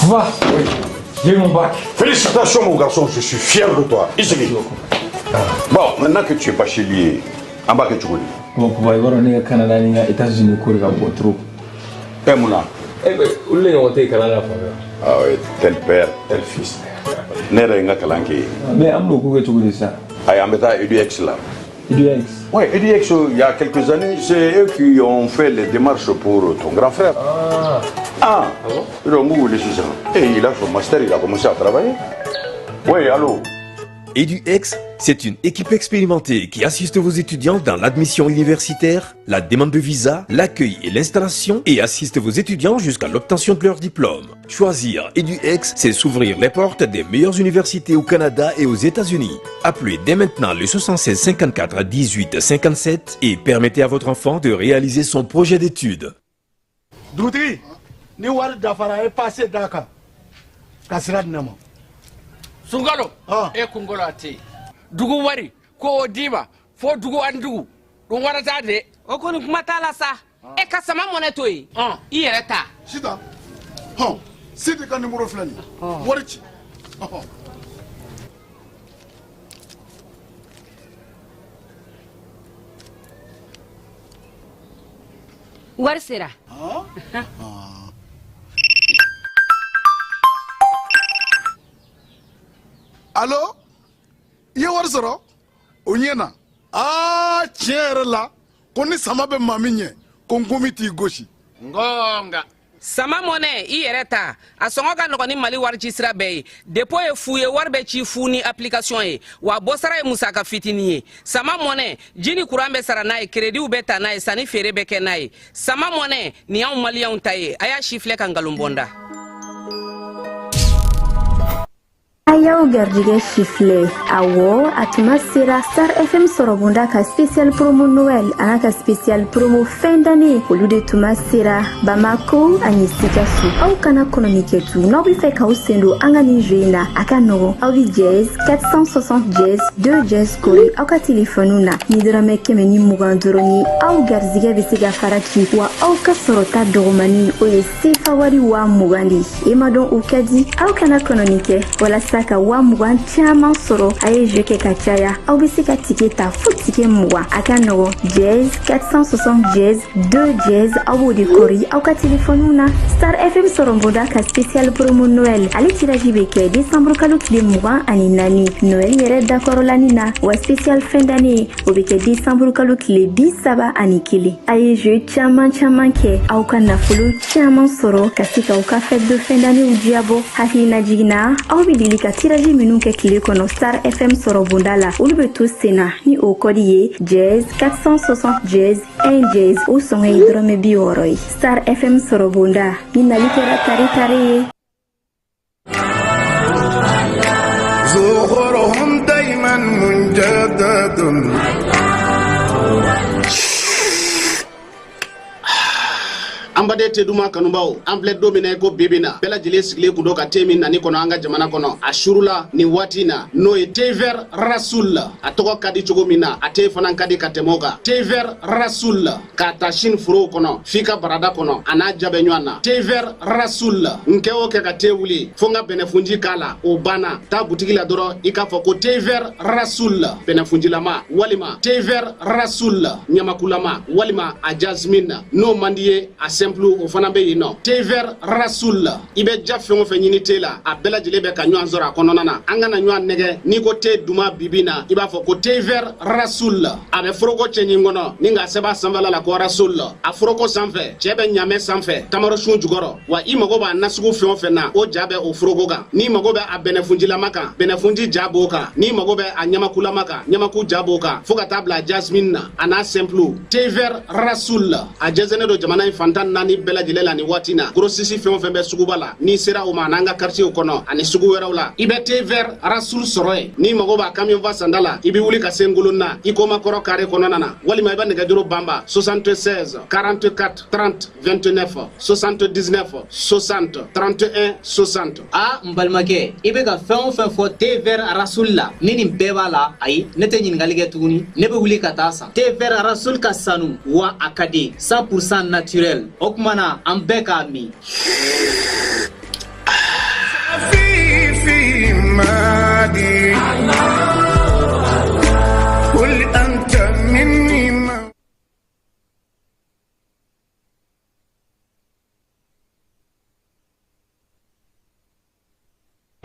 Papa, oui, j'ai eu mon bac. Félicitations mon garçon, je suis fier de toi. I sigi. Bon, maintenant que tu es bachelier, an b'a kɛ cogo di? Bon, papa, i b'a dɔn ne ka Canada ni n ka États-Unis ko de ka bon trop. E mun na? Eh ben, olu de ɲɔgɔn tɛ yen kalan na fan fɛ. Ah oui, tel père, tel fils. Ne yɛrɛ ye n ka kalan kɛ yen. Mais an bɛn'o ko kɛ cogo di sisan? Ayi, an bɛ taa EDUX la. EDUX? Oui, EDUX, il y a quelques années, c'est eux qui ont fait les démarches pour ton grand frère. Ah. Ah, Ah bon? Donc, vous voulez ça. Et il a son master, il a commencé à travailler. Oui, allô? EduX, c'est une équipe expérimentée qui assiste vos étudiants dans l'admission universitaire, la demande de visa, l'accueil et l'installation et assiste vos étudiants jusqu'à l'obtention de leur diplôme. Choisir EduX, c'est s'ouvrir les portes des meilleures universités au Canada et aux États-Unis. Appelez dès maintenant le 76 54 18 57 et permettez à votre enfant de réaliser son projet d'études. Dugutigi, ni wari dafara, e passe d'a kan ka sira di ne ma. Sunkalo e kunkolo a tɛ yen, dugu wari ko o d'i ma fo dugu ani dugu ɗum warata de. O kɔni kuma t'a la sa, e ka sama mɔnɛ to yen, i yɛrɛ ta. Sitan hɔn, Sidi ka nimoro filɛ nin ye, wari ci ɔhɔn. Wari sera. Alo, i ye wari sɔrɔ o ɲɛ na. Aa, tiɲɛ yɛrɛ la, ko ni sama bɛ maa min ɲɛ, ko nkomi t'i gosi. Ngonga. Sama mɔnɛ, i yɛrɛ ta, a sɔngɔ ka nɔgɔn ni Mali wari ci sira bɛɛ ye. Dépôt ye fu ye, wari bɛ ci fu ni application ye, wa bɔsara ye musaka fitinin ye. Sama mɔnɛ, ji ni kuran bɛ sara n'a ye, créditw bɛ ta n'a ye, sanni feere bɛ kɛ n'a ye. Sama mɔnɛ nin y'anw maliyɛnw ta ye. A y'a si filɛ ka nkalon bɔ n da. A y'aw garijɛgɛ sifilɛ. Awɔ, a tuma sera Star FM sɔrɔbonda ka spécial promo Noël an'a ka spécial promo fin d'année, olu de tuma sera Bamako ani Sikaso. Aw kana kɔnɔni kɛ tu. N'aw be fɛ k'aw sen don an ka nin jeu in na, a ka nɔgɔn. Aw bi dièse 460 dièse 2 dièse kori aw ka telefɔniw na ni dɔrɔmɛ 120 dɔrɔn ye. Aw garijɛgɛ be se ka fara ci, wa aw ka sɔrɔta dɔgɔmani, o ye sefa wari 20 000 de ye. E ma dɔn, o ka di. Aw kana kɔnɔni kɛ. Walasa ka 20 000 caman sɔrɔ, a ye jeu kɛ ka caya. Aw be se ka ticket ta fo ticket 20. A ka nɔgɔn, dièse 460 dièse 2 dièse, aw b'o de kɔri aw ka telefɔniw na. Star FM sɔrɔbonda ka spécial promo Noël, ale tirage bɛ kɛ décembre kalo tile 24, Noël yɛrɛ dakɔrɔlani na, wa spécial fin d'année, o bɛ kɛ décembre kalo tile 31. A ye jeu caman caman kɛ, aw ka nafolo caman sɔrɔ ka se k'aw ka fête de fin d'année diyabɔ. Hakilina jiginna, aw bɛ deli ka tirage minnu kɛ tile kɔnɔ Star FM sɔrɔbonda la, olu bɛ to sen na ni o kɔdi ye dièse 460 dièse 1 dièse. O sɔngɔ ye dɔrɔmɛ 60 ye. Star FM sɔrɔbonda ni nali kɛra tare tare ye. زخرهم دايما مجدد. An baden te duman kanubaw, an filɛ don min na i ko bibi na, bɛɛ lajɛlen sigilen kun don ka te min nani kɔnɔ an ka jamana kɔnɔ a surula nin waati na, n'o ye thé vert Rasoul. A tɔgɔ ka di cogo min na, a te fana ka di ka tɛmɛ o kan. Thé vert Rasoul, k'a ta sini forow kɔnɔ f'i ka barada kɔnɔ, a n'a ja bɛ ɲɔgɔn na. Thé vert Rasoul, n kɛ o kɛ ka te wuli fo n ka bɛnɛfunji k'a la, o banna. Taa butigi la dɔrɔn, i k'a fɔ ko thé vert Rasoul bɛnɛfunjilama, walima thé vert Rasoul ɲamakulama, walima a jasmine. N'o man di ye, a simple, o fana bɛ yen nɔ. Thé vert Rasoul, i bɛ ja fɛn o fɛn ɲini te la, a bɛɛ lajɛlen bɛ ka ɲɔgɔn sɔrɔ a kɔnɔna na. An kana ɲɔgɔn nɛgɛ. N'i ko te duman bibi na, i b'a fɔ ko thé vert Rasoul. A bɛ foroko cɛɲi kɔnɔ ni k'a sɛbɛn a sanfɛla la ko Rasoul. A foroko sanfɛ, cɛ bɛ ɲamɛ sanfɛ, tamarosun jukɔrɔ. Wa i mago b'a nasugu fɛn o fɛn na, o ja bɛ o foroko kan. N'i mago bɛ a bɛnɛfunjilama kan, bɛnɛfunji ja b'o kan. N'i mago bɛ a ɲamakulama kan, ɲamaku ja b'o kan, fo ka taa bila jasmine na, a n'a simple. Thé vert Rasoul, a jɛnsɛnnen don jamana in fantan. 4 bɛɛ lajɛlen la nin waati na. Grossiste fɛn o fɛn bɛ suguba la, n'i sera o ma an'an ka quartier kɔnɔ ani sugu wɛrɛw la, i bɛ thé vert Rasoul sɔrɔ yen. N'i mago b'a camion fa sanda la, i bɛ wuli ka se Ngolonna i Komakɔrɔ carré kɔnɔna na, walima i bɛ nɛgɛjuru banba 76 44 30 29 79 60 31 60. A n balimakɛ, i bɛ ka fɛn o fɛn fɔ thé vert Rasoul la, ni nin bɛɛ b'a la, ayi, ne tɛ ɲininkali kɛ tuguni, ne bɛ wuli ka taa san. Thé vert Rasoul ka sanu wa a ka di, 100% naturel. O tuma na an bɛɛ k'a min.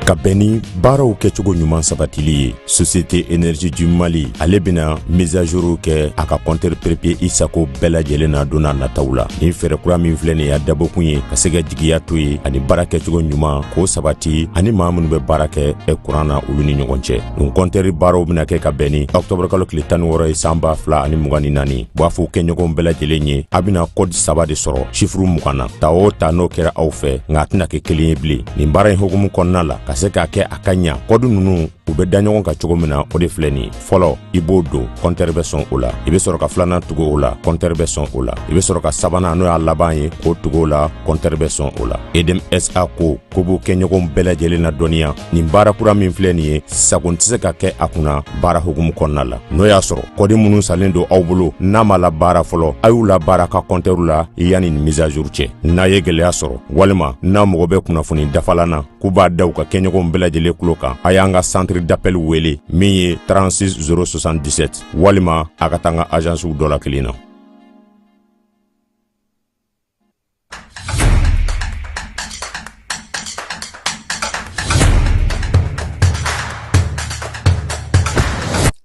Ka bɛn ni baaraw kɛcogo ɲuman sabatili ye, Société Énergie du Mali ale bɛna mise à jour kɛ a ka compteur prépayé i sago bɛɛ lajɛlen na don n'a nataw la. Nin fɛɛrɛ kura min filɛ nin y'a dabɔkun ye ka se ka jigiya to ye ani baara kɛcogo ɲuman k'o sabati ani maa minnu bɛ baara kɛ kuran na, olu ni ɲɔgɔn cɛ. Nin compteur baaraw bɛna kɛ ka bɛn ni octobre kalo tile 16 ye san 2024. B'a fɔ kɛɲɔgɔnw bɛɛ lajɛlen ye, a bɛna code saba de sɔrɔ chiffre 20 na. Ta o ta, n'o kɛra aw fɛ, nka a tɛna kɛ kelen ye bilen. Nin baara in hukumu kɔnɔna la, ka se k'a kɛ a ka ɲa, code ninnu u bɛ da ɲɔgɔn kan cogo min na, o de filɛ nin ye. Fɔlɔ, i b'o don, compteur bɛ sɔn o la. I bɛ sɔrɔ ka filanan tugu o la, compteur bɛ sɔn o la. I bɛ sɔrɔ ka sabanan, n'o y'a laban ye, k'o tugu o la, compteur bɛ sɔn o la. EDM SA ko ko b'u kɛɲɔgɔnw bɛɛ lajɛlen na dɔnniya, nin baara kura min filɛ nin ye, sagon tɛ se ka kɛ a kunna baara hukumu kɔnɔna la. N'o y'a sɔrɔ code minnu salen don aw bolo n'a ma la baara fɔlɔ, a y'u la baara ka compteur la yanni nin mise à jour cɛ. N'a ye gɛlɛya sɔrɔ walima n'a mago bɛ kunnafoni dafalan na k'u b'a da u ka kɛɲɔgɔnw bɛɛ lajɛlen tulo kan, a y'an ka centre d'appel wele min ye 36 077, walima a ka taa an ka agencew dɔ la kelen na.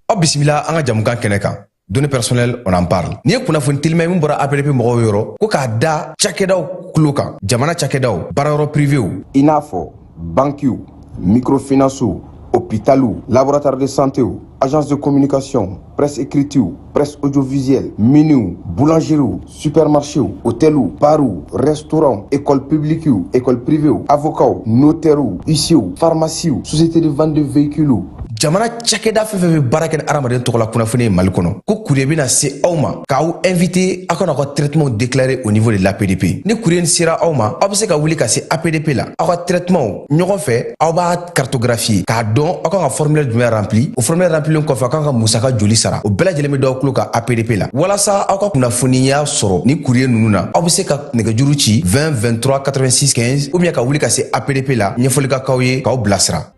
Aw bisimila an ka jamukan kɛnɛ kan, Données personnelles, on en parle. Nin ye kunnafoni telima min bɔra APDP mɔgɔw yɔrɔ ko k'a da cakɛdaw tulo kan, jamana cakɛdaw, baarayɔrɔ privéw, i n'a fɔ bankiw, microfinancew, hôpitaliw, laboratoire de santéw, agence de communication, presse écritew, presse audiovisuelle, miniw, boulangeriew, supermarchéw, hôteliw, barw, restaurant, école publiquew, école privéw, avocats, notairew, huissierw, pharmaciew, société de vente de véhicules. Jamana cakɛda fɛn fɛn bɛ baara kɛ ni hadamaden tɔgɔla kunnafoni ye Mali kɔnɔ, ko courrier bɛna se aw ma k'aw invité aw kana aw ka traitement déclarer au niveau de l'APDP. Ni courrier sera aw ma, aw bɛ se ka wuli ka se APDP la, aw ka traitement ɲɔgɔn fɛ, aw b'a cartographier k'a dɔn aw kan ka formulaire jumɛn rempli. O formulaire remplilen kɔfɛ, aw kan ka musaka joli sara, o bɛɛ lajɛlen bɛ d'aw tulo kan APDP la. Walasa aw ka kunnafoniya sɔrɔ ni courrier ninnu na, aw bɛ se ka nɛgɛjuru ci 20 23 86 15 ou bien ka wuli ka se APDP la, ɲɛfɔli ka k'aw ye k'aw bilasira.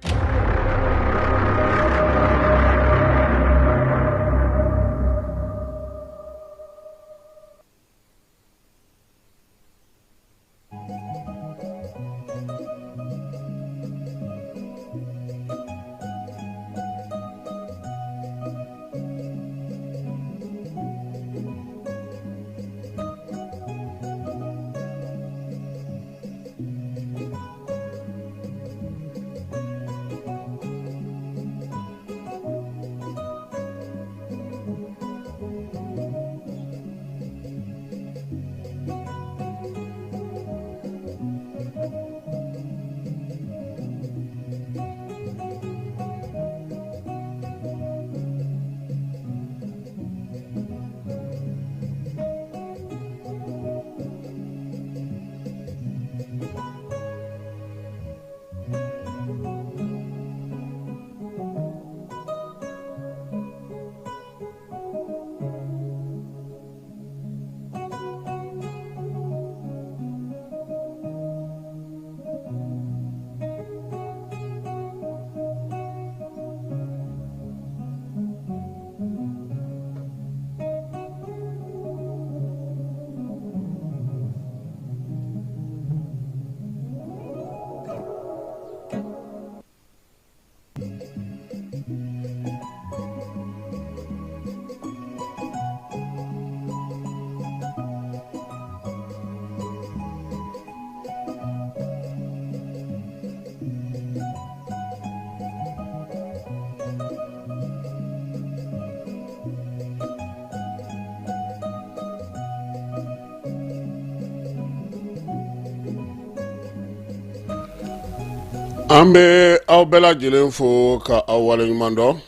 An bɛ aw bɛɛ lajɛlen fo ka aw waleɲuman dɔn.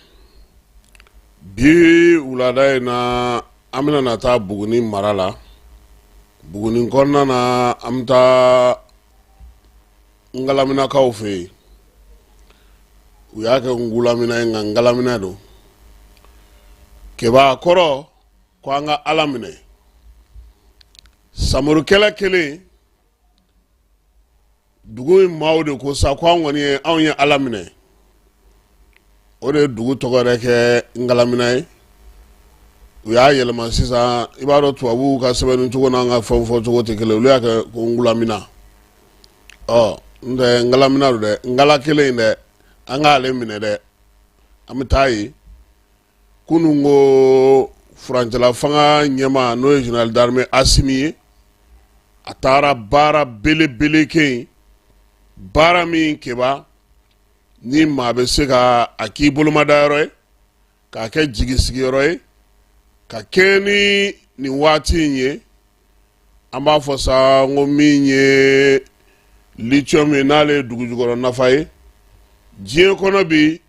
Bi wulada in na, an bɛna na taa Buguni mara la. Buguni kɔnɔna na, an bɛ taa Ngalaminakaw fɛ yen. U y'a kɛ Ngulamina ye, nka Ngalamina don. Keba kɔrɔ ko an ka Ala minɛ. Samori kɛlɛ kelen, dugu in maaw de ko sa ko an kɔni ye, anw ye Ala minɛ. O de ye dugu tɔgɔ yɛrɛ kɛ Ngalamina ye. U y'a yɛlɛma sisan. I b'a dɔn, tubabuw ka sɛbɛnni cogo n'an ka fɛn fɔ cogo tɛ kelen. Olu y'a kɛ ko Ngulamina. Ɔ n tɛ Ngalamina don dɛ, Ngala kelen in dɛ, an k'ale minɛ dɛ. An bɛ taa yen. Kunun ko furancɛla fanga ɲɛmaa, n'o ye général d'armée Asimi ye, a taara baara belebele kɛ yen, baara min keba ni maa bɛ se ka a k'i bolomadayɔrɔ ye, k'a kɛ jigisigiyɔrɔ ye, ka kɛɲɛ ni nin waati in ye. An b'a fɔ sa n ko min ye lithium ye, n'ale ye dugujukɔrɔ nafa ye diɲɛ kɔnɔ bi,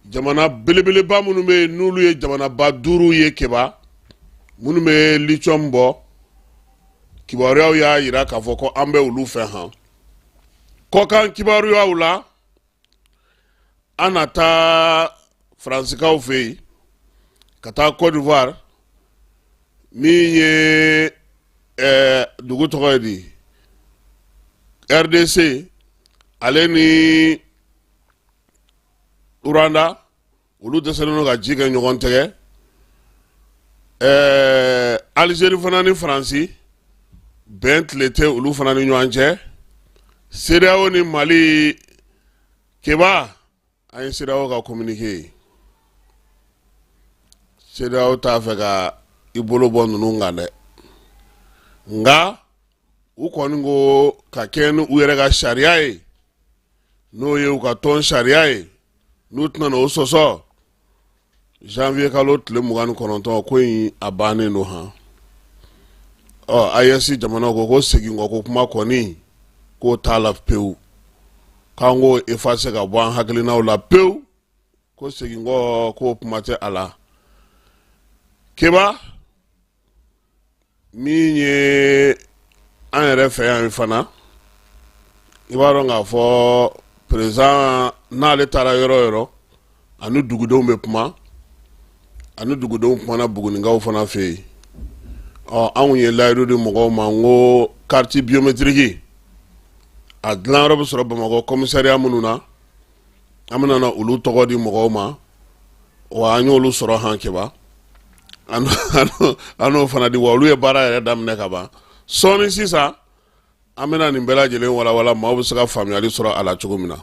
jamana belebeleba minnu bɛ yen, n'olu ye jamanaba 5 ye keba, minnu bɛ lithium bɔ, kibaruyaw y'a jira k'a fɔ ko an bɛ olu fɛ han. Kɔkan kibaruyaw la, an na taa Faransikaw fɛ yen, ka taa Côte d'Ivoire, min ye dugu tɔgɔ ye di, RDC ale ni Rwanda, olu dɛsɛlen don ka ji kɛ ɲɔgɔn tɛgɛ. Alizeri fana ni Faransi, bɛn tile tɛ olu fana ni ɲɔgɔn cɛ. CEDEAO ni Mali keba, an ye CEDEAO ka communiqué ye. CEDEAO t'a fɛ ka i bolo bɔ ninnu kan dɛ, nka u kɔni ko ka kɛ ni u yɛrɛ ka sariya ye, n'o ye u ka tɔn sariya ye, n'u tɛna o sɔsɔ. Janvier kalo tile 29, ko in a bannen don han. Ɔ AES jamana ko ko segin kɔ ko kuma kɔni k'o t'a la pewu, k'an k'o effacer ka bɔ an hakilinaw la pewu, ko segin kɔ k'o kuma tɛ a la. Keba, min ye an yɛrɛ fɛ yan fana, i b'a dɔn k'a fɔ président n'ale taara yɔrɔ o yɔrɔ, ani dugudenw bɛ kuma, ani dugudenw kumana Bugunikaw fana fɛ yen. Ɔ anw ye layidu di mɔgɔw ma n ko carte biométrique a dilanyɔrɔ bɛ sɔrɔ Bamakɔ commissariat minnu na, an bɛna na olu tɔgɔ di mɔgɔw ma. Wa an y'olu sɔrɔ han keba, an n'o fana di. Wa olu ye baara yɛrɛ daminɛ ka ban. Sɔɔni sisan, an bɛna nin bɛɛ lajɛlen walawala, maaw bɛ se ka faamuyali sɔrɔ a la cogo min na.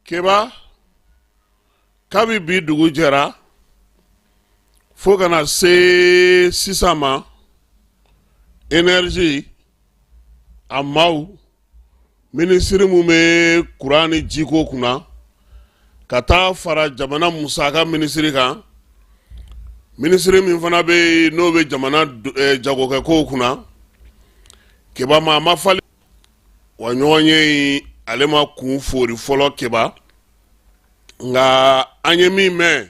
Keba, kabi bi dugu jɛra fo ka na se sisan ma, énergie a maaw, minisiri min bɛ kuran ni jiko kunna, ka taa fara jamana musaka minisiri kan, minisiri min fana bɛ yen n'o bɛ jamana jagokɛkow kunna, keba, maa ma fali wa ɲɔgɔnye in ale ma kun foori fɔlɔ keba. Nka an ye min mɛn,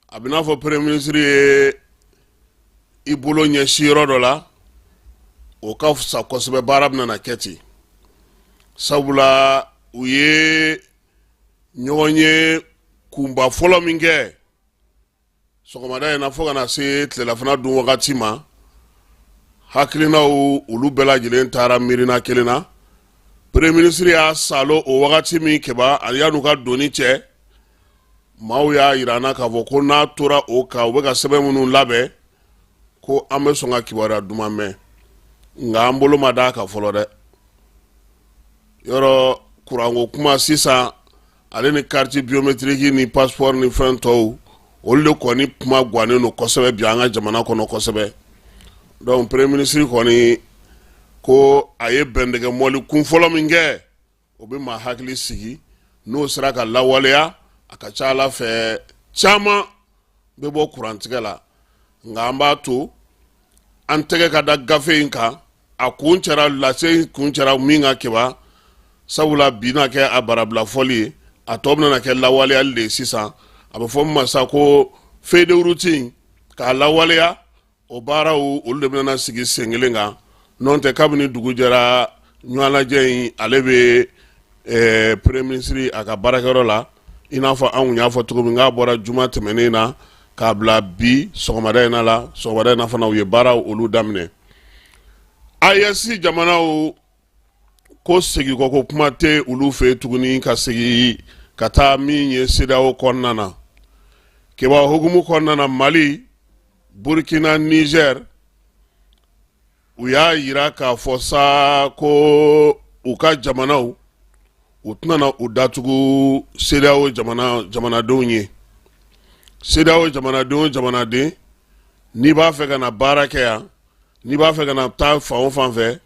a bɛ n'a fɔ premier ministre ye i bolo ɲɛsin yɔrɔ dɔ la, o ka fisa kosɛbɛ. Baara bɛna na kɛ ten, sabula u ye ɲɔgɔnye kunba fɔlɔ min kɛ sɔgɔmada in na fo ka na se tilelafana dun wagati ma, hakilinaw olu bɛɛ lajɛlen taara miirina kelen na. Premier ministre y'a salo o wagati min keba, ani yan'u ka doni cɛ, maaw y'a yira an na k'a fɔ ko n'a tora o kan, u bɛ ka sɛbɛn minnu labɛn, ko an bɛ sɔn ka kibaruya duman mɛn. Nka an bolo ma d'a kan fɔlɔ dɛ. Yɔrɔ kuranko kuma sisan, ale ni carte biométrique ni passeport ni fɛn tɔw, olu de kɔni kuma gannen don kosɛbɛ bi an ka jamana kɔnɔ kosɛbɛ. Donc premier ministre kɔni ko a ye bɛndɛgɛ mɔli kun fɔlɔ min kɛ, o bɛ maa hakili sigi. N'o sera ka lawaleya, a ka ca ala fɛ caman bɛ bɔ kurantigɛ la, nka an b'a to an tɛgɛ ka da gafe in kan. A kuncɛra, lase in kuncɛra min ka keba, sabula bi na kɛ a barabila fɔli ye, a tɔ bɛna kɛ lawaleyali de ye sisan. A bɛ fɔ min ma sa ko feuille de route in k'a lawaleya, o baaraw olu de bɛna sigi sen kelen kan. N'o tɛ, kabini dugu jɛra, ɲɔgɔnlajɛ in ale bɛ premier ministre a ka baarakɛyɔrɔ la, i n'a fɔ an kun y'a fɔ cogo min k'a bɔra juma tɛmɛnen na k'a bila bi sɔgɔmada in na la. Sɔgɔmada in na fana, u ye baaraw olu daminɛ. AES jamanaw ko seginkɔ ko kuma tɛ olu fɛ tuguni, ka segin ka taa min ye CEDEAO kɔnɔna na. Keba, hukumu kɔnɔna na, Mali, Burkina, Niger, u y'a yira k'a fɔ sa ko u ka jamanaw, u tɛna na u datugu CEDEAO jamanadenw ye. CEDEAO jamanaden o jamanaden, n'i b'a fɛ ka na baara kɛ yan, n'i b'a fɛ ka na taa fan o fan fɛ,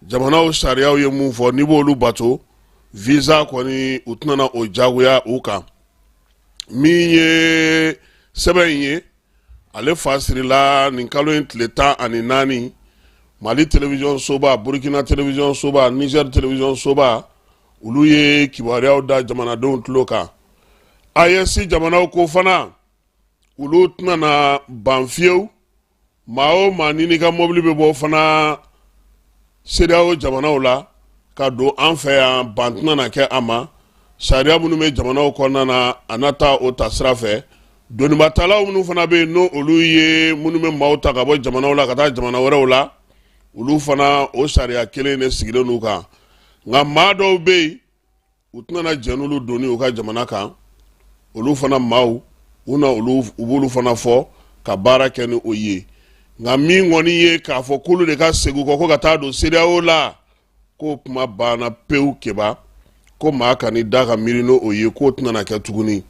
jamanaw sariyaw ye mun fɔ, n'i b'olu bato, visa kɔni u tɛna na o jagoya u kan. Min ye sɛbɛn in ye, ale fa sirila nin kalo in tile 14. Mali télévision soba, Burkina télévision soba, Niger télévision soba, olu ye kibaruyaw da jamanadenw tulo kan. AES jamanaw ko fana olu tɛna na ban fiyewu, maa o maa ni n'i ka mobili bɛ bɔ fana CEDEAO jamanaw la ka don an fɛ yan, ban tɛna na kɛ a ma. Sariya minnu bɛ jamanaw kɔnɔna na, a na taa o ta sira fɛ. Donibatalaw minnu fana bɛ yen, n'o olu ye minnu bɛ maaw ta ka bɔ jamanaw la ka taa jamana wɛrɛw la, olu fana o sariya kelen de sigilen n'u kan. Nka maa dɔw bɛ yen, u tɛna na jɛn n'olu donni u ka jamana kan. Olu fana maaw, u na olu, u b'olu fana fɔ ka baara kɛ ni o ye. Nka min kɔni ye k'a fɔ k'olu de ka segin kɔ ko ka taa don CEDEAO la, k'o kuma banna pewu. Keba, ko maa kan'i da ka miiri n'o o ye, k'o tɛna na kɛ tuguni.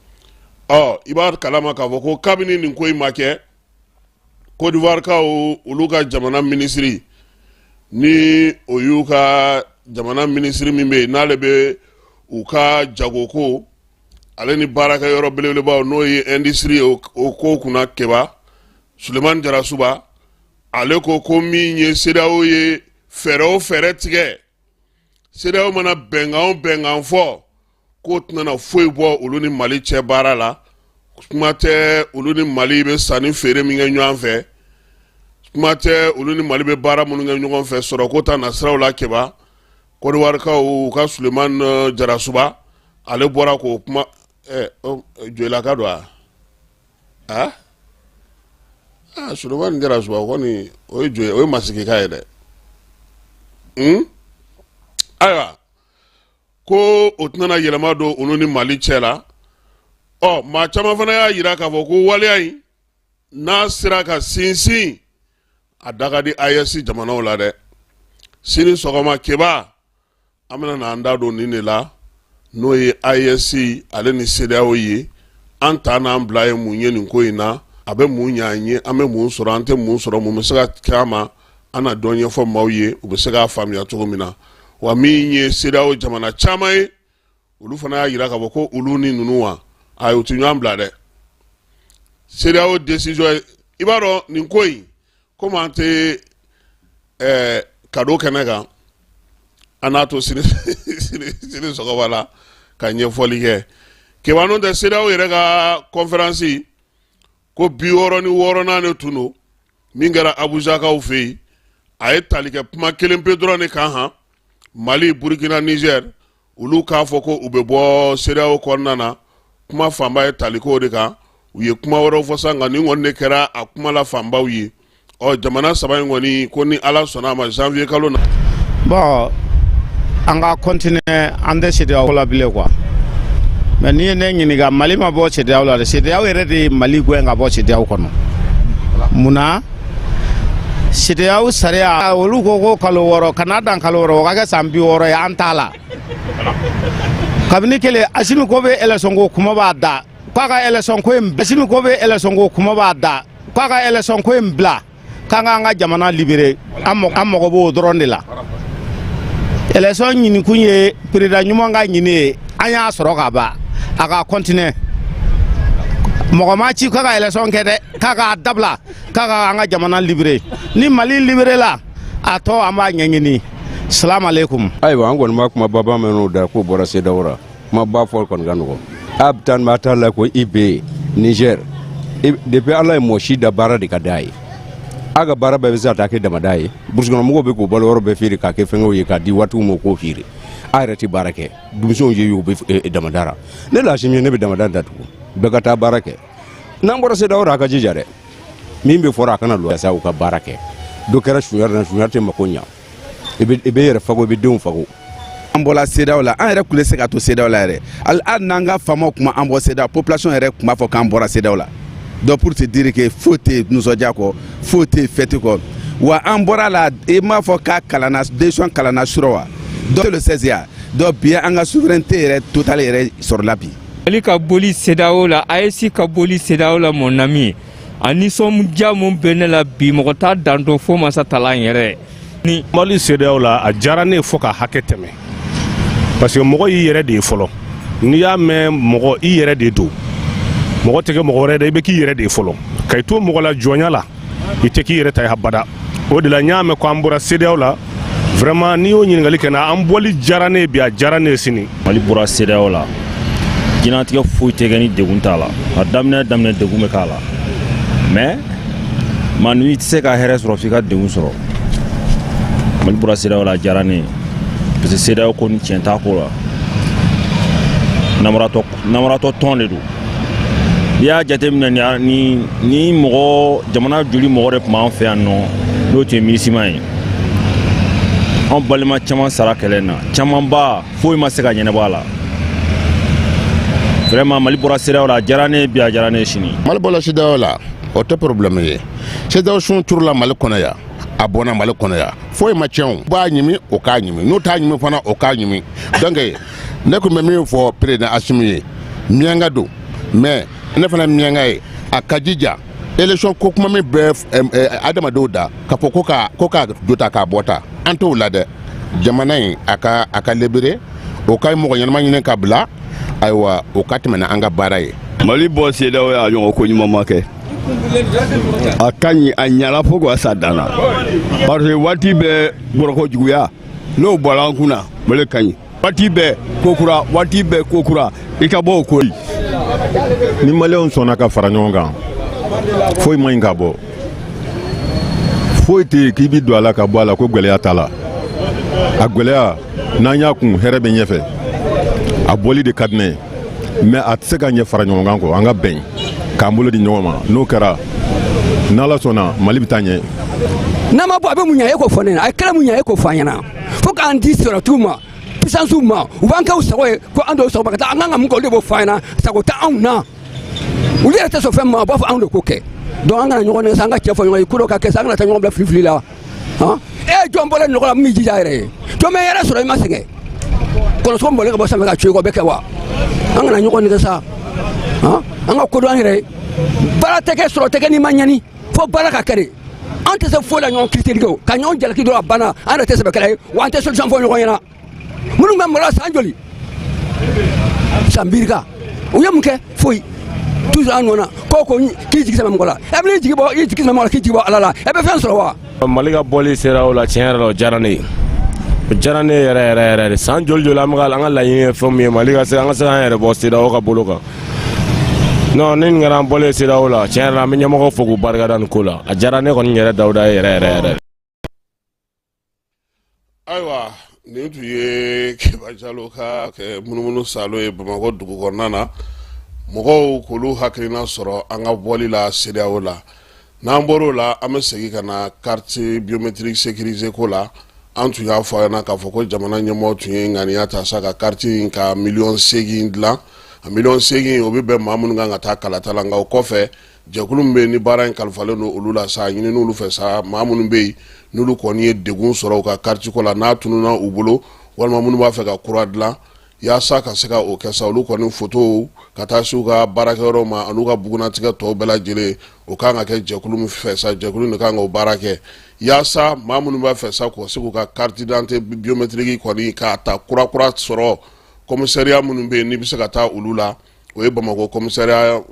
Ɔ, i b'a kalama k'a fɔ ko kabini nin ko in ma kɛ, Côte d'Ivoire kaw, olu ka jamana minisiri, ni o y'u ka jamana minisiri min bɛ yen n'ale bɛ u ka jagoko ale ni baarakɛyɔrɔ belebelebaw, n'o ye industrie ye, o ko kunna, Keba, Sulemani Jarasuba, ale ko ko min ye CEDEAO ye fɛɛrɛ o fɛɛrɛ tigɛ, CEDEAO mana bɛnkan o bɛnkan fɔ, k'o tɛna na foyi bɔ olu ni Mali cɛ baara la. Kuma tɛ olu ni Mali bɛ sanni feere min kɛ ɲɔgɔn fɛ, kuma tɛ olu ni Mali bɛ baara minnu kɛ ɲɔgɔn fɛ sɔrɔko ta nasiraw la. Keba, Côte d'Ivoire kaw, u ka Sulemani Jarasuba, ale bɔra k'o kuma. Joyilaka don wa? Aa, aa, Sulemani Jarasuba kɔni, o ye jo, o ye masigika ye dɛ. Ayiwa, ko o tɛna yɛlɛma don olu ni Mali cɛ la. Ɔ, maa caman fana y'a yira k'a fɔ ko waleya in n'a sera ka sinsin, a da ka di AES jamanaw la dɛ. Sini sɔgɔma, Keba, an bɛna n'an da don nin de la, n'o ye AES ale ni CEDEAO ye. An ta n'an bila ye mun ye nin ko in na? A bɛ mun ɲɛ an ye? An bɛ mun sɔrɔ? An tɛ mun sɔrɔ? Mun bɛ se ka kɛ a ma? An na dɔ ɲɛfɔ maaw ye, u bɛ se k'a faamuya cogo min na. Wa min ye CEDEAO jamana caman ye, olu fana y'a yira k'a fɔ ko olu ni ninnu wa, ayi, u tɛ ɲɔgɔn bila dɛ. CEDEAO décision, i b'a dɔn nin ko in, komi an tɛ kado kɛnɛ kan, an n'a to sini sini sɔgɔma la ka ɲɛfɔli kɛ. Keba, n'o tɛ, CEDEAO yɛrɛ ka conférence ko 66nan de tun don min kɛra Abujakaw fɛ yen, a ye tali kɛ kuma kelen pe dɔrɔn de kan han: Mali, Burkina, Niger, olu k'a fɔ ko u bɛ bɔ CEDEAO kɔnɔna na. Kuma fanba ye tali k'o de kan. U ye kuma wɛrɛw fɔ sa, nka nin kɔni de kɛra a kuma la fanbaw ye. Ɔ, jamana saba in kɔni ko ni Ala sɔnna a ma, janvier kalo na. Bon, an ka continuer, an tɛ CEDEAO la bilen quoi. Mais n'i ye ne ɲininka, Mali ma bɔ CEDEAO la dɛ, CEDEAO yɛrɛ de ye Mali gɛn ka bɔ CEDEAO kɔnɔ. Mun na? CEDEAO sariya, olu ko ko kalo 6, kana dan kalo 6, o ka kɛ san 60 ye. An t'a la. Kabini kelen, Asimi ko bɛ élection ko kuma b'a da, k'a ka élection ko in, Asimi ko bɛ élection ko kuma b'a da, k'a ka élection ko in bila, k'an k'an ka jamana libérer. An mago b'o dɔrɔn de la. Élection ɲinikun ye président ɲuman ka ɲini ye, an y'a sɔrɔ ka ban, a ka continuer. Mɔgɔ ma ci k'a ka élection kɛ dɛ, k'a k'a dabila, k'a ka an ka jamana libéré. Ni Mali libéré la, a tɔ an b'a ɲɛɲini. Salam aleykum. Ayiwa, an kɔni b'a kumaba mɛn da k'o bɔra CEDEAO la. Kumaba fɔ kɔni ka nɔgɔn. A bɛ taa maa t'a la ko IB Niger. Depuis Ala ye mɔgɔ si da, baara de ka d'a ye. A ka baara bɛɛ bɛ se ka taa kɛ damada ye. Burusikɔnɔmɔgɔw bɛ k'u balo yɔrɔ bɛɛ feere k'a kɛ fɛngɛw ye k'a di waatiw ma k'o feere. A yɛrɛ tɛ baara kɛ, denmisɛnw ye u bɛ damada la. Ne Lasimi ye, ne bɛ damada datugu. Bɛɛ ka taa baara kɛ. N'an bɔra CEDEAO la, a ka jija dɛ. Min bɛ fɔra, a kana lɔ sa u ka baara kɛ. Dɔ kɛra sunya na, sunya tɛ mako ɲa. I bɛ yɛrɛ fago, i bɛ denw fago. An bɔla CEDEAO la, an yɛrɛ tun tɛ se ka to CEDEAO la yɛrɛ. Hali n'an ka faamaw tun ma an bɔ CEDEAO, population yɛrɛ tun b'a fɔ k'an bɔra CEDEAO la. Donc pour te dire que foyi tɛ nisɔndiya kɔ, foyi tɛ fête kɔ. Wa an bɔra la, i m'a fɔ k'a kalanna, décision kalanna surɔ wa. Donc le 16 ya. Donc bi an ka souveraineté yɛrɛ totale yɛrɛ sɔrɔla bi. Mali ka boli CEDEAO la, AES ka boli CEDEAO la, mon ami, a nisɔndiya mun bɛ ne la bi, mɔgɔ t'a dan dɔn fo masa talan yɛrɛ. Ni Mali CEDEAO la, a diyara ne ye fo ka hakɛ tɛmɛ, parce que mɔgɔ y'i yɛrɛ de ye fɔlɔ. N'i y'a mɛn mɔgɔ, i yɛrɛ de don. Mɔgɔ tɛ kɛ mɔgɔ wɛrɛ dɛ, i bɛ k'i yɛrɛ de ye fɔlɔ. Ka i to mɔgɔ la jɔnya la, i tɛ k'i yɛrɛ ta ye abada. O de la n y'a mɛn ko an bɔra CEDEAO la, vraiment, n'i y'o ɲininkali kɛ n na, an bɔli diyara ne ye bi, a diyara ne ye sini. Mali bɔra CEDEAO la, diɲɛlatigɛ foyi tɛ kɛ ni degun t'a la. A daminɛ daminɛ, degun bɛ k'a la, mais maa n'i tɛ se ka hɛrɛ sɔrɔ f'i ka degun sɔrɔ. Mali bɔra CEDEAO la, a diyara ne ye, parce que CEDEAO ko ni tiɲɛ t'a ko la, namaratɔ tɔn de don. N'i y'a jateminɛ, ni mɔgɔ jamana joli mɔgɔ de tun b'an fɛ yan nɔ, n'o tun ye MINUSMA ye, anw balima caman sara kɛlɛ na, camanba foyi ma se ka ɲɛnabɔ a la. Vraiment, Mali bɔra CEDEAO la, a diyara ne ye bi, a diyara ne ye sini. Mali bɔra CEDEAO la, o tɛ problème ye. CEDEAO sun turula Mali kɔnɔ yan, a bɔnna Mali kɔnɔ yan, foyi ma tiɲɛ. O b'a ɲimi, o k'a ɲimi, n'u t'a ɲimi fana, o k'a ɲimi. Donc ne tun bɛ min fɔ président Assimi ye, miyanka don, mais ne fana miyanka ye, a ka jija élection ko kuma min bɛ adamadenw da k'a fɔ ko ka do ta k'a bɔ ta, an t'o la dɛ. Jamana in, a ka libéré, o ka mɔgɔ ɲɛnama ɲini ka bila. Ayiwa, o ka tɛmɛ an ka baara ye. Mali bɔ CEDEAO y'a ɲɔgɔn ko ɲuman ma kɛ. A ka ɲi, a ɲala fo ka sa dan na, parce que waati bɛɛ bɔrɔkɔ juguya n'o bɔra an kunna, o de ka ɲi. Waati bɛɛ ko kura, waati bɛɛ ko kura, i ka bɔ o ko. Ni Maliyɛnw sɔnna ka fara ɲɔgɔn kan, foyi man ɲi ka bɔ, foyi tɛ yen k'i bi don a la ka bɔ a la ko gwɛlɛya t'a la. A gwɛlɛya, n'an y'a kun, hɛrɛ bɛ ɲɛfɛ. A bɔli de ka di ne ye, mais a tɛ se ka ɲɛ fara ɲɔgɔn kan kɔ. An ka bɛn k'an bolo di ɲɔgɔn ma, n'o kɛra, n'Ala sɔnna, Mali bɛ taa ɲɛ. N'a ma bɔ, a bɛ mun ɲɛ? E k'o fɔ ne ɲɛna. a ye kɛlɛ mun ɲɛ? E k'o fɔ an ɲɛna. Fo k'an di sɔrɔtigiw ma, puissance ma, u b'an kɛ u sago ye, ko an dɔw sago ma ka taa. An kan ka mun kɛ, olu de b'o fɔ an ɲɛna. Sago tɛ anw na, olu yɛrɛ tɛ sɔn fɛn min ma, u b'a fɔ anw de k'o kɛ. Donc an kana ɲɔgɔn nɛgɛ sa, an ka cɛ fɔ ɲɔgɔn ye, ko dɔ ka kɛ sa, an kana taa ɲɔgɔn bila filifili la. Han, e jɔn bɔlen nɔgɔ la min b'i jija a yɛrɛ ye? Jɔn bɛ yɛrɛ sɔrɔ i ma sɛgɛn? Kɔlɔsɔ bɔlen ka bɔ sanfɛ ka co i kɔ, o bɛ kɛ wa? An kana ɲɔgɔn nɛgɛ sa. Han, an ka ko dɔn an yɛrɛ ye. Baara tɛ kɛ, sɔrɔ tɛ kɛ n'i ma ɲani. Fo baara ka kɛ de. An tɛ se foyi la ɲɔgɔn critique o ka ɲɔgɔn jalaki dɔrɔn, a banna. An yɛrɛ tɛ sɛbɛkɛla ye wa, an tɛ solution fɔ ɲɔgɔn ɲɛna. Minnu bɛ mara san joli, san birika, u ye mun kɛ? Foyi. Toujours an nɔ na ko k'i jigi sɛmɛ mɔgɔ la. E bɛ jigi bɔ, i jigi sɛmɛ mɔgɔ la, k'i jigi bɔ Ala la, e bɛ fɛn sɔrɔ wa? Mali ka bɔli sera o la, tiɲɛ yɛrɛ la, o diyara ne ye, o diyara ne yɛrɛ yɛrɛ yɛrɛ de. San joli joli, an bɛ ka an ka laɲini ye fɛn min ye, Mali ka se, an ka se k'an yɛrɛ bɔ CEDEAO ka bolo kan. Non, ni nin kɛra an bɔlen CEDEAO la, tiɲɛ yɛrɛ la, an bɛ ɲɛmɔgɔw fo k'u barikada nin ko la. A diyara ne kɔni yɛrɛ Dawuda ye yɛrɛ yɛrɛ yɛrɛ. Ayiwa, nin tun ye Keba Jalo ka munumunu salo ye Bamakɔ dugu kɔnɔna na, mɔgɔw k'olu hakilina sɔrɔ an ka bɔli la CEDEAO la. N'an bɔr'o la, an bɛ segin ka na carte biométrique sécurisée ko la. An tun y'a fɔ a ɲɛna k'a fɔ ko jamana ɲɛmɔgɔ tun ye ŋaniya ta sa ka carte in ka 8 miliyɔn dilan. A 8 miliyɔn, o bɛ bɛn maa minnu kan ka taa kalata la. Nka o kɔfɛ, jɛkulu min bɛ yen ni baara in kalifalen don olu la sa, a ɲini olu fɛ sa, maa minnu bɛ yen n'olu kɔni ye degun sɔrɔ u ka carte ko la, n'a tununna u bolo, walima minnu b'a fɛ ka kura dilan, yaasa ka se ka o kɛ sa, olu kɔni fotow ka taa se u ka baarakɛyɔrɔ ma, an'u ka bugunnatigɛ tɔw bɛɛ lajɛlen, o kan ka kɛ jɛkulu min fɛ sa, jɛkulu de kan k'o baara kɛ, yaasa maa minnu b'a fɛ sa k'o se k'u ka carte d'identité biométrique kɔni k'a ta kurakura sɔrɔ, commissariat minnu bɛ yen n'i bɛ se ka taa olu la. O ye Bamakɔ commissariat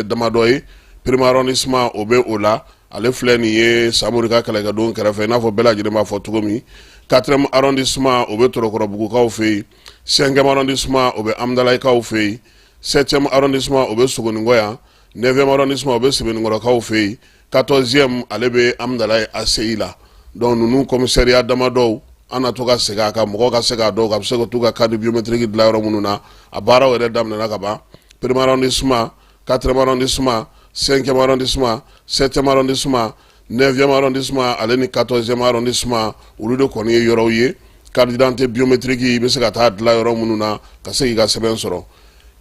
damadɔ ye. Premier arrondissement, o bɛ o la, ale filɛ nin ye Samori ka kɛlɛkɛdon kɛrɛfɛ, i n'a fɔ bɛɛ lajɛlen b'a fɔ cogo min. Quatrième arrondissement, o bɛ Torokɔrɔbugukaw fɛ yen. Cinquième arrondissement, o bɛ Amudalayikaw fɛ yen. Septième arrondissement, o bɛ Sogoninkɔ yan. Neuvième arrondissement, o bɛ Sebeninkɔrɔkaw fɛ yen. 14e, ale bɛ Amudalayi ACI la. Donc ninnu commissariat damadɔw, an na to ka segin a kan, mɔgɔw ka se k'a dɔn ka bɛ se ka t'u ka carte biométrique dilan yɔrɔ minnu na. A baaraw yɛrɛ daminɛna ka ban. Premier arrondissement, quatrième arrondissement, cinquième arrondissement, septième arrondissement, neuvième arrondissement ale ni 14e arrondissement, olu de kɔni ye yɔrɔw ye carte d'identité biométrique i bɛ se ka taa dilan yɔrɔ minnu na ka se k'i ka sɛbɛn sɔrɔ.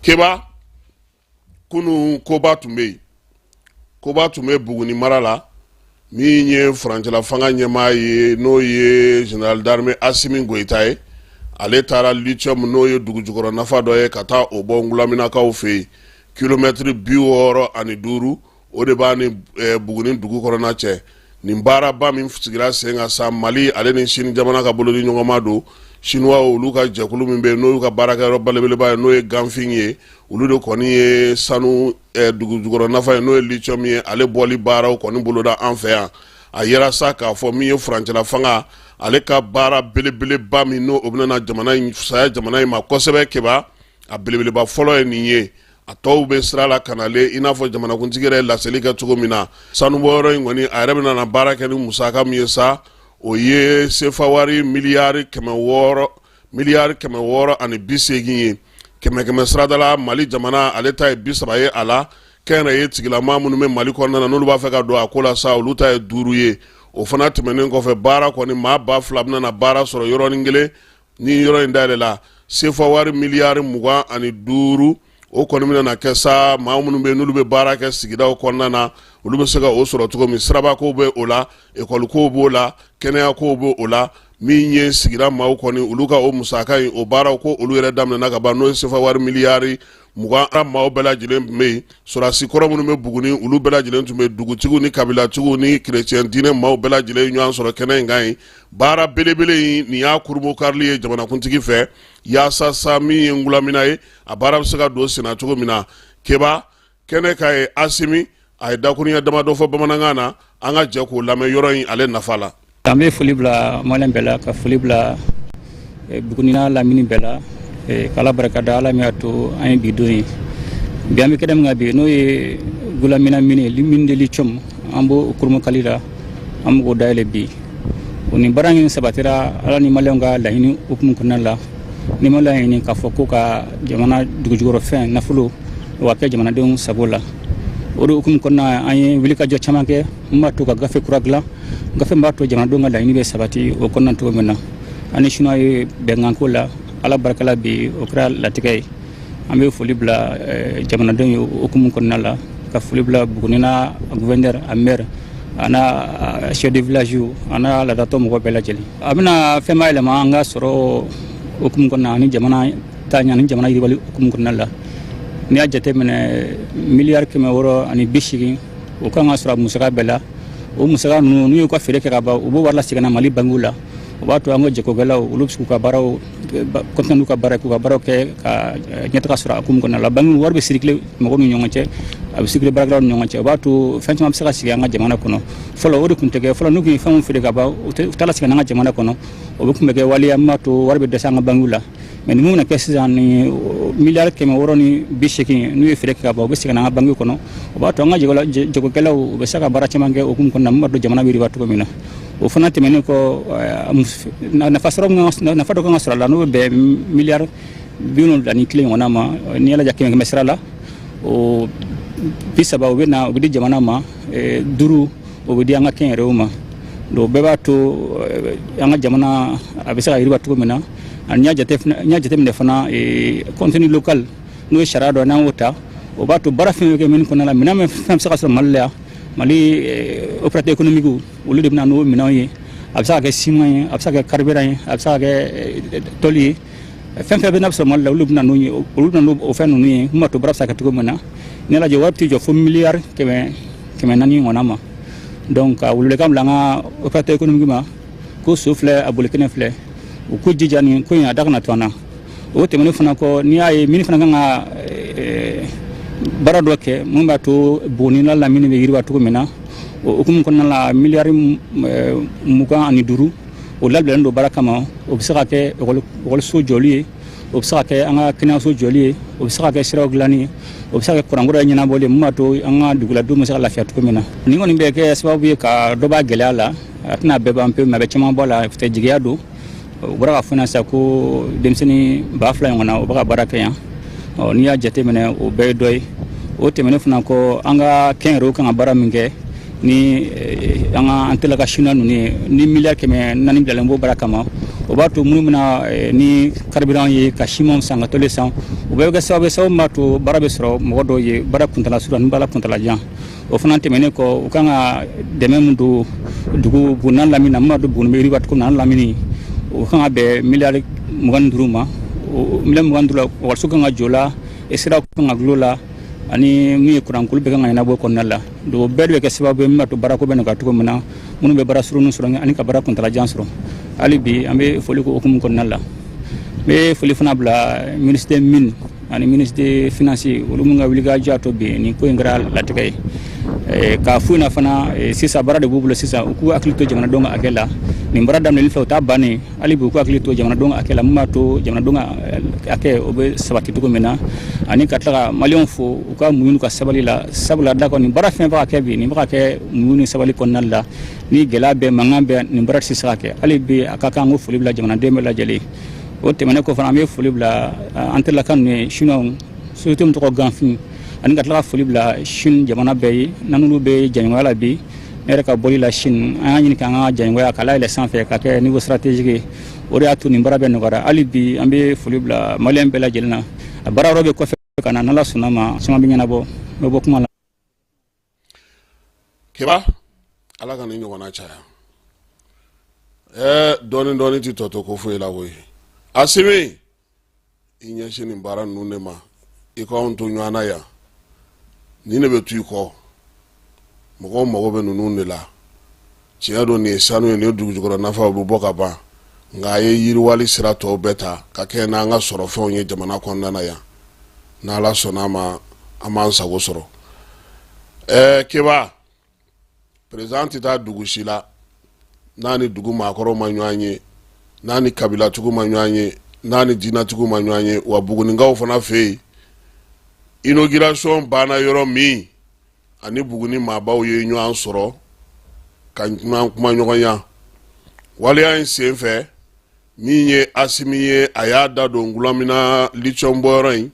Keba, kunun koba tun bɛ yen, koba tun bɛ Buguni mara la. Min ye furancɛla fanga ɲɛmaa ye, n'o ye général d'armée Asimi Goyita ye, ale taara lithium, n'o ye dugujukɔrɔ nafa dɔ ye, ka taa o bɔ Ngulaminakaw fɛ yen. Kilomɛtiri 65, o de b'a ni Buguni dugu kɔnɔna cɛ. Nin baaraba min sigira sen kan sa, Mali ale ni Sini jamana ka bolodi ɲɔgɔnma don. Chinois, olu ka jɛkulu min bɛ yen, n'o y'u ka baarakɛyɔrɔ belebeleba ye, n'o ye Ganfeng ye, olu de kɔni ye sanu dugujukɔrɔ nafa ye, n'o ye lithium ye, ale bɔli baaraw kɔni boloda an fɛ yan. A yera sa k'a fɔ min ye furancɛla fanga ale ka baara belebeleba min, n'o o bɛna jamana in fisaya jamana in ma kosɛbɛ. Keba, a belebeleba fɔlɔ ye nin ye, a tɔw bɛ sira la ka nalen, i n'a fɔ jamanakuntigi yɛrɛ ye laseli kɛ cogo min na. Sanubɔyɔrɔ in kɔni, a yɛrɛ bɛna na baara kɛ ni musaka min ye sa, o ye sefa wari miliyari 680 ye. Kɛmɛ kɛmɛ sirada la, Mali jamana ale ta ye 30 ye a la. Kɛnyɛrɛye tigilamaa minnu bɛ Mali kɔnɔna na, n'olu b'a fɛ ka don a ko la sa, olu ta ye 5 ye. O fana tɛmɛnen kɔfɛ, baara kɔni, maa 2000 bɛna na baara sɔrɔ yɔrɔnin kelen ni yɔrɔ in dayɛlɛla. Sefa wari miliyari 25, o kɔni bɛna na kɛ sa, maa minnu bɛ n'olu bɛ baara kɛ sigidaw kɔnɔna na, olu bɛ se ka o sɔrɔ cogo min. Sirabakow bɛ o la, ekɔlikow b'o la, kɛnɛyakow b'o o la. Min ye sigida maaw kɔni, olu ka o musaka in, o baaraw ko olu yɛrɛ daminɛna ka ban, n'o ye sefa wari miliyari 20. Maaw bɛɛ lajɛlen tun bɛ yen, sɔrɔdasi kɔrɔ minnu bɛ Buguni, olu bɛɛ lajɛlen tun bɛ, dugutigiw ni kabilatigiw ni kerecɛn diinɛ maaw bɛɛ lajɛlen ɲɔgɔn sɔrɔ kɛnɛ in kan yen. Baara belebele in, nin y'a kurunbonkarili ye jamanakuntigi fɛ, yaasa sa min ye Ngulamina ye, a baara bɛ se ka don senna cogo min na. Keba, kɛnɛ kan ye, Asimi a ye dakuruɲɛ damadɔ fɔ bamanankan na, an ka jɛ k'o lamɛn yɔrɔ in ale nafa la. An bɛ foli bila maliyɛn bɛɛ la, ka foli bila Buguni n'a lamini bɛɛ la, k'Ala barika da, Ala min y'a to an ye bi don ye. Bi an bɛ kɛnɛ min kan bi, n'o ye Gulamina mine, mine de lithium, an b'o kurunbonkari la, an b'o dayɛlɛ bi. O ni baara in sabatira Ala ni maliyɛnw ka laɲini hukumu kɔnɔna la. Ni ma laɲini k'a fɔ ko ka jamana dugujukɔrɔfɛn nafolo o ka kɛ jamanadenw sago la, o de hukumu kɔnɔna, an ye wulikajɔ caman kɛ min b'a to ka gafe kura dilan, gafe min b'a to jamanadenw ka laɲini bɛ sabati o kɔnɔna cogo min na. An ni Chinois ye bɛnkanko la, Ala barika la, bi o kɛra latigɛ ye. An bɛ foli bila jamanadenw ye o hukumu kɔnɔna la, ka foli bila Buguni n'a gouverneur, a maire, a n'a chef de village, a n'a laadatɔ mɔgɔ bɛɛ lajɛlen. A bɛna fɛn ba yɛlɛma an ka sɔrɔ hukumu kɔnɔna ani jamana ta ɲɛ ani jamana yiriwali hukumu kɔnɔna la. N'i y'a jateminɛ, miliyari 680, o kan ka sɔrɔ a musaka bɛɛ la. O musaka ninnu, n'u y'u ka feere kɛ ka ban, u b'o wari lasegin na Mali bankiw la. O b'a to an ka jagokɛlaw, olu bɛ se k'u ka baaraw continuer n'u ka baara, k'u ka baaraw kɛ ka ɲɛtaga sɔrɔ a hukumu kɔnɔna la. Bankiw wari bɛ circuler mɔgɔw ni ɲɔgɔn cɛ, a bɛ circuler baarakɛlaw ni ɲɔgɔn cɛ. O b'a to fɛn caman bɛ se ka sigi an ka jamana kɔnɔ. Fɔlɔ, o de tun tɛ kɛ. Fɔlɔ, n'u tun ye fɛnw feere ka ban, u t'a lasegin an ka jamana kɔnɔ. O bɛ tun bɛ kɛ waleya min b'a to wari bɛ dɛsɛ an ka bankiw la. Mais nin mun bɛna kɛ sisan, ni miliyari 680, n'u ye feere kɛ ka ban, u bɛ segin an ka banki kɔnɔ. O b'a to an ka jagokɛlaw, u bɛ se ka baara caman kɛ o hukumu kɔnɔna na, min b'a to jamana bɛ yiriwa cogo min na. O fana tɛmɛnen kɔ, nafa sɔrɔ, nafa dɔ kan ka sɔrɔ a la, n'o bɛ bɛn miliyari 71 ɲɔgɔnna ma. N'i y'a lajɛ kɛmɛ kɛmɛ sira la, o 30, o bɛ na, o bɛ di jamana ma, 5, o bɛ di an ka kɛnyɛrɛyew ma. Donc bɛɛ b'a to an ka jamana a bɛ se ka yiriwa cogo min na. Ani n y'a jateminɛ fana, contenu local, n'o ye sariya dɔ, n'an y'o ta, o b'a to baara fɛn fɛn kɛ mine kɔnɔna la, minɛn min fɛn bɛ se ka sɔrɔ Mali la yan, Mali opérateur économique, olu de bɛ na n'o minɛnw ye. A bɛ se ka kɛ ciment ye, a bɛ se ka kɛ carburant ye, a bɛ se ka kɛ tôle ye, fɛn fɛn bɛ n'a bɛ sɔrɔ Mali la, olu bɛ na n'o ye, olu bɛ na n'o fɛn ninnu ye, min b'a to baara bɛ se ka kɛ cogo min na. N'i y'a lajɛ, wari bɛ t'i jɔ fo miliyari 400 ɲɔgɔnna ma. Donc ka welewelekan bila an ka opérateur économique ma ko so filɛ, a boli kɛnɛ filɛ, u k'u jija nin ko in a da kana to an na. O tɛmɛnen fana kɔ, n'i y'a ye mine fana kan ka baara dɔ kɛ mun b'a to Buguni n'a lamini bɛ yiriwa cogo min na. O hukumu kɔnɔna la, miliyari 25, o labilalen don baara kama. O bɛ se ka kɛ ekɔliso jɔli ye, o bɛ se ka kɛ an ka kɛnɛyaso jɔli ye, o bɛ se ka kɛ siraw dilanni ye, o bɛ se ka kɛ kurankura ɲɛnabɔli ye, mun b'a to an ka duguladenw bɛ se ka lafiya cogo min na. Nin kɔni bɛ kɛ sababu ye ka dɔ b'a gɛlɛya la. A tɛna bɛɛ ban pewu, mais a bɛ caman bɔ a la. Peut-être jigiya don. U bɔra ka fɔ n ɲɛna sisan ko denmisɛnnin 2000 ɲɔgɔnna, o bɛ ka baara kɛ yan. Ɔ, n'i y'a jateminɛ, o bɛɛ ye dɔ ye. O tɛmɛnen fana kɔ, an ka kɛnyɛrɛyew kan ka baara min kɛ ni an ka an tɛla ka chinois ninnu ye, ni miliyari 400 bilalen b'o baara kama, o b'a to minnu bɛna ni carburant ye, ka simanw san, ka tôle san, o bɛɛ bɛ kɛ sababu ye, sababu min b'a to baara bɛ sɔrɔ mɔgɔ dɔw ye, baara kuntala surun ani baara kuntala jan. O fana tɛmɛnen kɔ, u kan ka dɛmɛ min don dugu Buguni n'a lamini na, min b'a to Buguni bɛ yiriwa cogo min na, an lamini, o kan ka bɛn miliyari 25 ma. O miliyari 25 la, ekɔliso kan ka jɔ la, siraw kan ka dilan o la, ani min ye kuranko bɛɛ kan ka ɲɛnabɔ kɔnɔna la. Donc o bɛɛ de bɛ kɛ sababu ye min b'a to baarako bɛ nɔgɔya cogo min na, minnu bɛ baara surunnin sɔrɔ ani ka baara kuntalajan sɔrɔ. Hali bi, an bɛ foli k'o hukumu kɔnɔna la. N bɛ foli fana bila ministre des Mines ani ministre des Finances, olu min ka wulikajɔ y'a to bi nin ko in kɛra latigɛ ye. K'a f'u ɲɛna fana, sisan baara de b'u bolo sisan, u k'u hakili to jamanadenw ka hakɛ la. Nin baara daminɛli filɛ, o t'a bannen. Hali bi, u k'u hakili to jamanadenw ka hakɛ la, min b'a to jamanadenw ka hakɛ, o bɛ sabati cogo min na. Ani ka tila ka maliyɛnw fo u ka muɲu n'u ka sabali la, sabula da kɔ nin baara fɛn bɛ ka kɛ bi, nin bɛ ka kɛ muɲu ni sabali kɔnɔna la. Ni gɛlɛya bɛ, mankan bɛ, nin baara tɛ se ka kɛ. Hali bi, a ka kan ko foli bila jamanaden bɛɛ lajɛlen. O tɛmɛnen kɔ fana, an bɛ foli bila an terilaka ninnu ye, chinois, société min tɔgɔ Ganfeng, ani ka tila ka foli bila Chine jamana bɛɛ ye, n'an n'olu bɛ jɛɲɔgɔnya la bi. Ne yɛrɛ ka bɔli la Chine, an y'a ɲini k'an ka jɛɲɔgɔnya k'a layɛlɛ sanfɛ ka kɛ niveau stratégique ye. O de y'a to nin baara bɛɛ nɔgɔyara. Hali bi, an bɛ foli bila maliyɛn bɛɛ lajɛlen na. A baara wɛrɛ bɛ kɔfɛ ka na, n'Ala sɔnna ma, caman bɛ ɲɛnabɔ. N bɛ bɔ kuma la. Keba, Ala ka nin ɲɔgɔnna caya. Ɛɛ, dɔɔni dɔɔni ti tɔ to ko foyi la koyi. Asimi, i ɲɛsin nin baara ninnu de ma, i k'anw to ɲɔgɔn na yan. Nin de bɛ to i kɔ, mɔgɔw mago bɛ ninnu de la. Tiɲɛ don, nin ye sanu ye, nin ye dugujukɔrɔ nafa, o bɛ bɔ ka ban, nka a ye yiriwali sira tɔw bɛɛ ta ka kɛ n'an ka sɔrɔfɛnw ye jamana kɔnɔna na yan. N'Ala sɔnna a ma, an b'an sago sɔrɔ. Ɛɛ Keba, président tɛ taa dugu si la n'a ni dugu maakɔrɔw ma ɲɔgɔn ye, n'a ni kabilatigiw ma ɲɔgɔn ye, n'a ni diinɛtigiw ma ɲɔgɔn ye. Wa Buguninkaw fana fɛ yen, inauguration banna yɔrɔ min, ani Buguni maabaw ye ɲɔgɔn sɔrɔ ka ɲɔgɔn kuma ɲɔgɔnya. Waleya in sen fɛ, min ye Asimi ye, a y'a da don Gulamina lithium bɔyɔrɔ in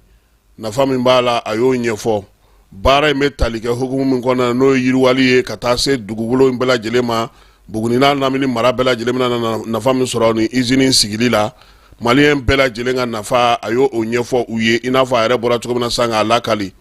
nafa min b'a la, a y'o ɲɛfɔ. Baara in bɛ tali kɛ hukumu min kɔnɔna na, n'o ye yiriwali ye ka taa se dugukolo in bɛɛ lajɛlen ma, Buguni n'a lamini mara bɛɛ lajɛlen bɛna nafa min sɔrɔ ni usine sigili la, maliyɛn bɛɛ lajɛlen ka nafa, a y'o ɲɛfɔ u ye. I n'a fɔ a yɛrɛ bɔra cogo min na sisan k'a lakali,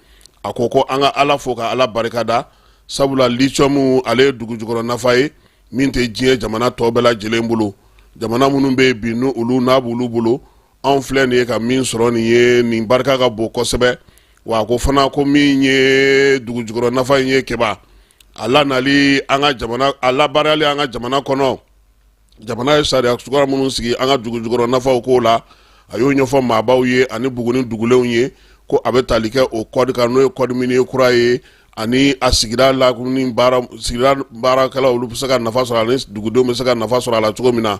a ko ko an ka Ala fo ka Ala barikada, sabula lithium, ale ye dugujukɔrɔ nafa ye min tɛ diɲɛ jamana tɔ bɛɛ lajɛlen bolo. Jamana minnu bɛ yen bi, n'olu olu n'a b'olu bolo, anw filɛ nin ye ka min sɔrɔ nin ye, nin barika ka bon kosɛbɛ. Wa a ko fana ko min ye dugujukɔrɔ nafa in ye, Keba, a lanali an ka jamana, a labaarali an ka jamana kɔnɔ, jamana ye sariya suguya minnu sigi an ka dugujukɔrɔ nafaw ko la, a y'o ɲɛfɔ maabaw ye ani Buguni dugulenw ye, ko a bɛ tali kɛ o code kan, n'o ye code minier kura ye, ani a sigida la ni baara, sigida baarakɛlaw, olu bɛ se ka nafa sɔrɔ a la, ni dugudenw bɛ se ka nafa sɔrɔ a la cogo min na.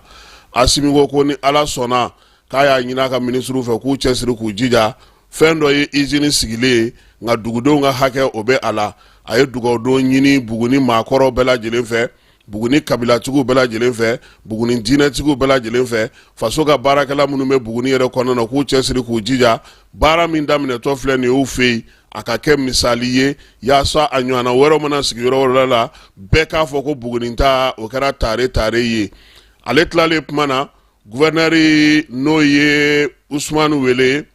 Asimi ko ko ni Ala sɔnna, k'a y'a ɲini a ka minisiriw fɛ k'u cɛsiri, k'u jija. Fɛn dɔ ye usine sigilen ye, nka dugudenw ka hakɛ, o bɛ a la. A ye dugawudon ɲini Buguni maakɔrɔw bɛɛ lajɛlen fɛ, Buguni kabilatigiw bɛɛ lajɛlen fɛ, Buguni diinɛtigiw bɛɛ lajɛlen fɛ, faso ka baarakɛla minnu bɛ Buguni yɛrɛ kɔnɔna na, k'u cɛsiri, k'u jija. Baara min daminɛtɔ filɛ nin y'u fɛ yen, a ka kɛ misali ye, yaasa a ɲɔgɔnna wɛrɛw mana sigi yɔrɔ wɛrɛ la, bɛɛ k'a fɔ ko Buguni ta, o kɛra tare tare ye. Ale tilalen kuma na, gouverneur, n'o ye Usumani Wele,